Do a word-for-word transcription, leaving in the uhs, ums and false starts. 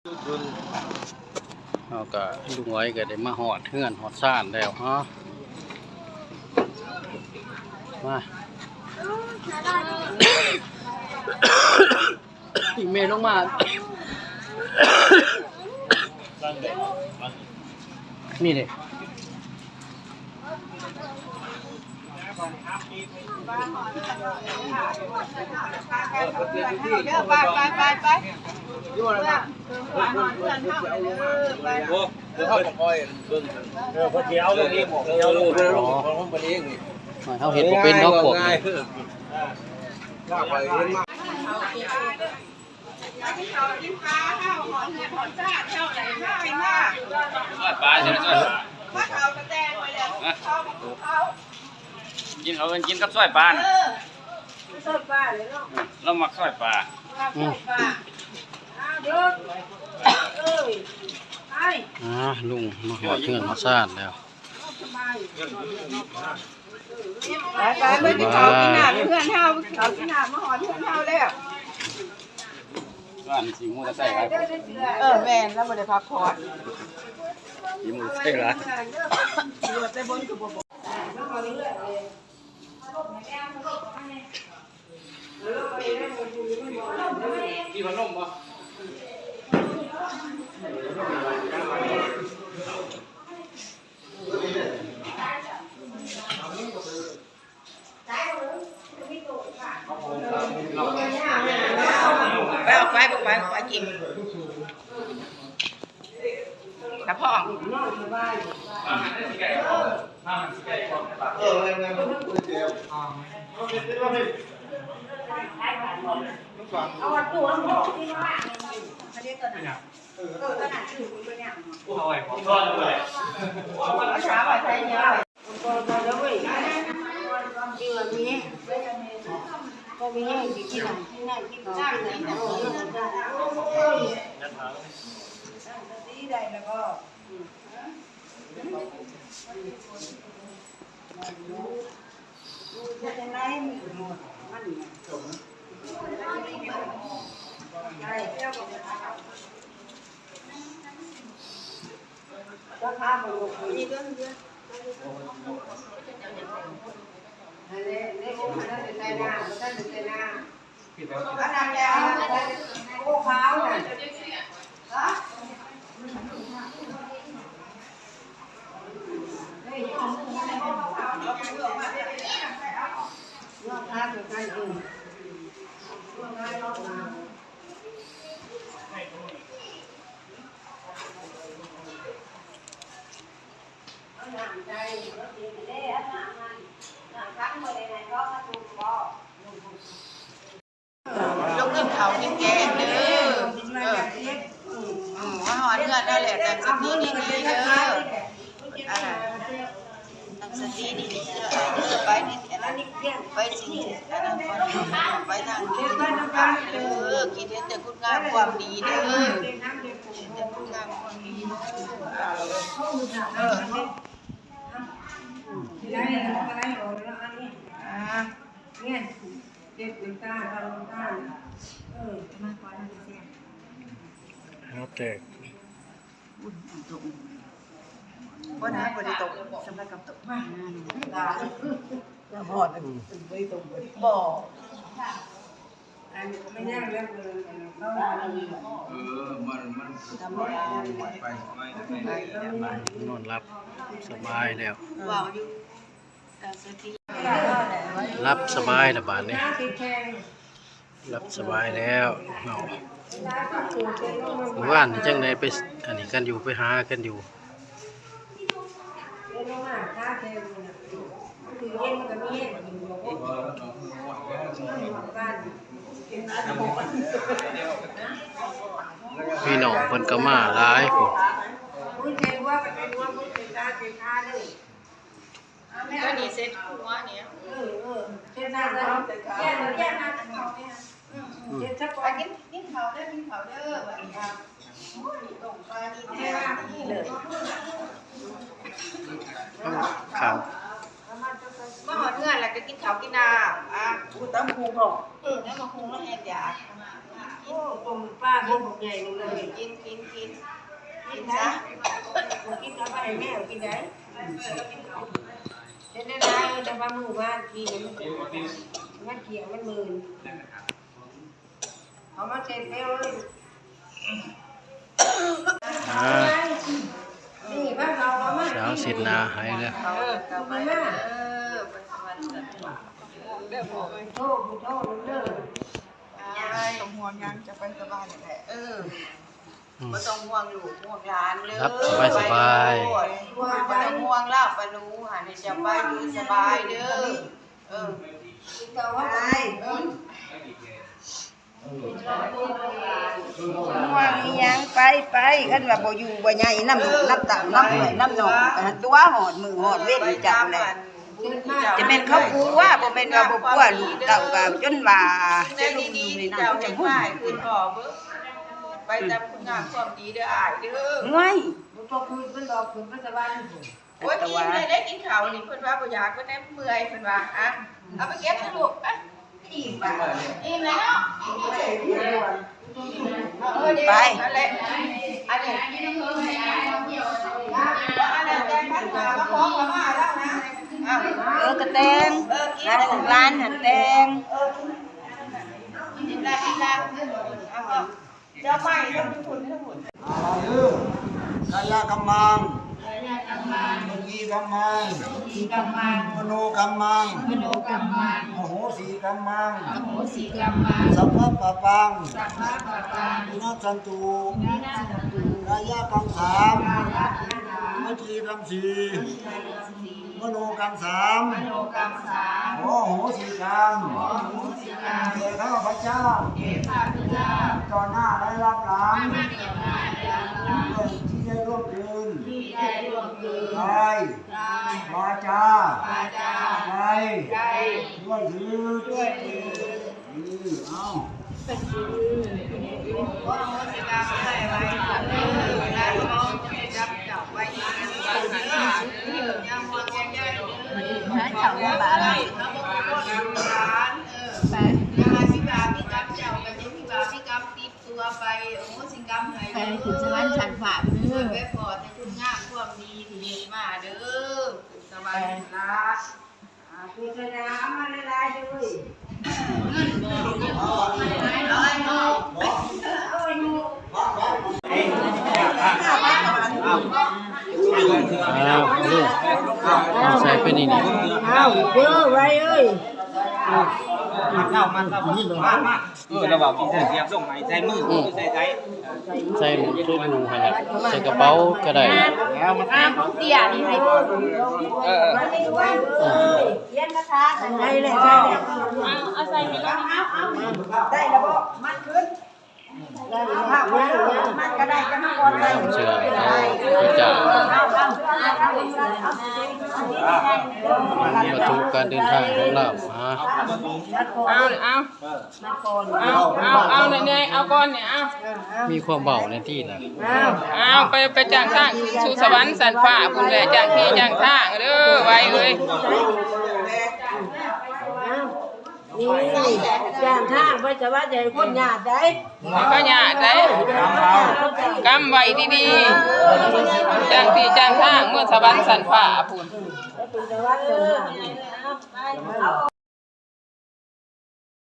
เฮาก็ ลุงอ้อยก็ได้มาฮอดเฮือนฮอดซานแล้ว ฮะ มา อีแม่ลงมา นี่เด้ ไปไปไปไป โอ้ เดี๋ยวเขาจะคอยเบิ่งกัน เออ เพิ่นสิเอาลงเอง เออ ลง ลง ลง ลงไปเองนี่ เฮาเฮ็ดบ่เป็นดอกพวกนี้ ง่ายๆ เออ ลากไปเห็นมา ปลาใช่ไหม กินเขาวกัน กินกับซอยปลาน่ะ ซอยปลาเลยเนาะ เรามักซอยปลา อืม อ่า ลุงมาฮอดเฮือนฮอดซานแล้ว ไปไป เพิ่นสิเข้ากินน้ำเฮือนเฮา เข้ากินน้ำมาฮอดเฮือนเฮาแล้ว บ้านสิมูจะใส่ครับ เออ แม่น แล้วบ่ได้พักผ่อน สิมูใส่ละ มีพัดลมบ่ ไป ออกไป ออกไป ออกไปกิน แล้วพ่อ เอาตัวออกที่ว่าเขาเรียกตัวไหน เออ ขนาดชื่อมันก็ยากเนาะ เอาไว้ เอาไว้ใช้เนี่ย ลูกกินข้าวกินแกงเด้อ เออ อืม มาฮอดเฮือนแล้วแหละ ตั้งสติดีๆเด้อ อันนั้น ตั้งสติดีๆเด้อ เออ ไปนี่ อันนั้น ไปสิ อันนั้นก่อน ไปทางนี้ เออ คิดเห็นแต่คุณงามความดีเด้อ คิดเห็นแต่คุณงามความดีเด้อ เออ อ่า เนี่ย เด็ดน้ำตาล เอาน้ำตาล เออ มาก่อนนะเสีย แล้วแต่ บ่ได้ บ่ได้ตก สำหรับกับตกมา บ่ได้ตก บ่ อันไม่ยากแล้ว เออ มัน มัน ไป ไป ไป นอนหลับสบายแล้ว หลับสบายแล้วบาดนี้ หลับสบายแล้วเนาะ มื้อวานนี่จั่งใด๋ ไปอันนี้กันอยู่ ไปหากันอยู่ พี่น้องเพิ่นก็มาหลายพุ้น ตัวนี้เสร็จหัวเนี่ย เออ เออ เสร็จหัว แยก แยก อืม อืม กิน กินข้าวเด้อ กินข้าวเด้อ บัดนี้ โอ้ย ต้มปลานี่แท้ นี่เลย ข้าว มาฮอดเฮือนแล้วก็กินข้าวกินน้ำ อ่ะ อู้ ตำบักหุ่งเนาะ เออ แล้วมาหุงแล้วแห้งอยาก โอ้ ต้มปลาเป็นบกใหญ่เลย กิน กิน กิน กินนะ บ่กินก็เอาไปให้แมวกินได้ เฮ็ดได้หลาย แต่ว่ามื้อวานกินมันเป็น มันเขียว มันมื่น เอามาเสร็จแล้วเลย อ่า นี่บ้านเราเอามา สาวสิทธิ์นาหายเลย เออ เอามา โทษ โทษ เด้อ ต้องห่วงยัง จะไปสบายแหละ เออ อืม บ่ต้องห่วงลูกห่วงหลานเด้อ ครับ สบายสบาย ไปโลด บ่ต้องห่วงลาบปะหนู หันให้เจ้าไปอยู่สบายเด้อ เออ ไป เออ ห่วงอีหยัง ไป ไป คันว่าบ่อยู่บ่ใหญ่นำ นำเต้านำเอื้อยนำน้อง ก็ตัวฮอดมื้อฮอดเว็นเจ้าแหละ จะแม่นเขากลัว บ่แม่นว่าบ่กลัว ลูกเต้าก็จนว่า ในดีๆที่เจ้าเฮ็ดมาให้คุณพ่อเบิ่ง ไปตามคุณงามความดีเด้ออ้ายเด้อ ห่วย บ่ต้องคืนเพิ่นดอก คืนเพิ่นสบายอยู่ โอ้ย แต่ว่า อิ่มเลยได้กินข้าวนี่ เพิ่นว่าบ่อยาก เพิ่นได้เมื่อย เพิ่นว่า อ่ะ เอาไปเก็บซะลูก อ่ะ อิ่มปะ อิ่มแล้วเนาะ เออ เดี๋ยว ไป นั่นแหละ อันนี้ อันนั้นแตงพันหามาขอขมาแล้วนะ อ่ะ เออ กะแตง เออ กิน ร้านของร้านหันแตง เออ กิน กินละ กินละ เอา เจ้าไปเรื่องทุกคนทุกคน อาลาเด้อ กายกัมมัง วจีกัมมัง มโนกัมมัง อโหสิกัมมัง สัพพะปะปัง วินัสสันตุ กายกังสาม วจีกังสี่ มโนกัมสาม มโนกัมสาม ขออโหสิกรรม ขออโหสิกรรม แก่ข้าพเจ้า แก่ข้าพเจ้า ต่อหน้าและรับหลัง ต่อหน้าและรับหลัง ที่ได้ล่วงเกิน ที่ได้ล่วงเกิน กาย กาย วาจา วาจา ใจ ใจ ด้วยเถิด ด้วยเถิด อืม เอา ตัวไป โอ้สิกรรมให้ ไปขึ้นสวรรค์ชั้นฟ้าเด้อ ไปพอแต่คุณงามความดีที่เฮ็ดมาเด้อ ขึ้นสวรรค์ละ อ่า โฆษณามาหลายๆเด้อ เงินบ่ เงินบ่ เอาอายุ เอาอายุ อ้าว ลูก เอาใส่ไปนี่นี่ อ้าว เด้อ ไว้เอ้ย มาเล่า มาเล่า มา มา เออ ระหว่างที่เตรียมส่งให้ใส่มือ อืม ใส่ใส่ ใส่หมวกใส่หมู่หั่นล่ะ ใส่กระเป๋าก็ได้ แล้วมัน อ่า ของเตี้ยนี่ให้ เออ เออ เขียนคาถาให้เลย เอา เอาใส่ให้เรา เอา เอา ได้แล้วบ่ มัดขึ้น มัดก็ได้ จะมาก่อนเลย เสื้อ จ้า เอา เอา เอา วัตถุการเดินทางของเรา อ่า เอา เอา เอา เอา เอา เนี่ย เนี่ย เอาก่อนเนี่ย เอา มีความเบาในที่นะ เอา เอา ไป ไปจ้างทางขึ้นสู่สวรรค์ชั้นฟ้าพุ้นแหละ จ้างที่จ้างทางเด้อ ไว้เลย นี่ จ้างทางไว้ จะว่าจะให้คนยากได้ ให้เขายากได้ กำไว้ดีๆ จ้างที่จ้างทางเมืองสวรรค์ชั้นฟ้าพุ้น เป็นสวรรค์ชั้นฟ้า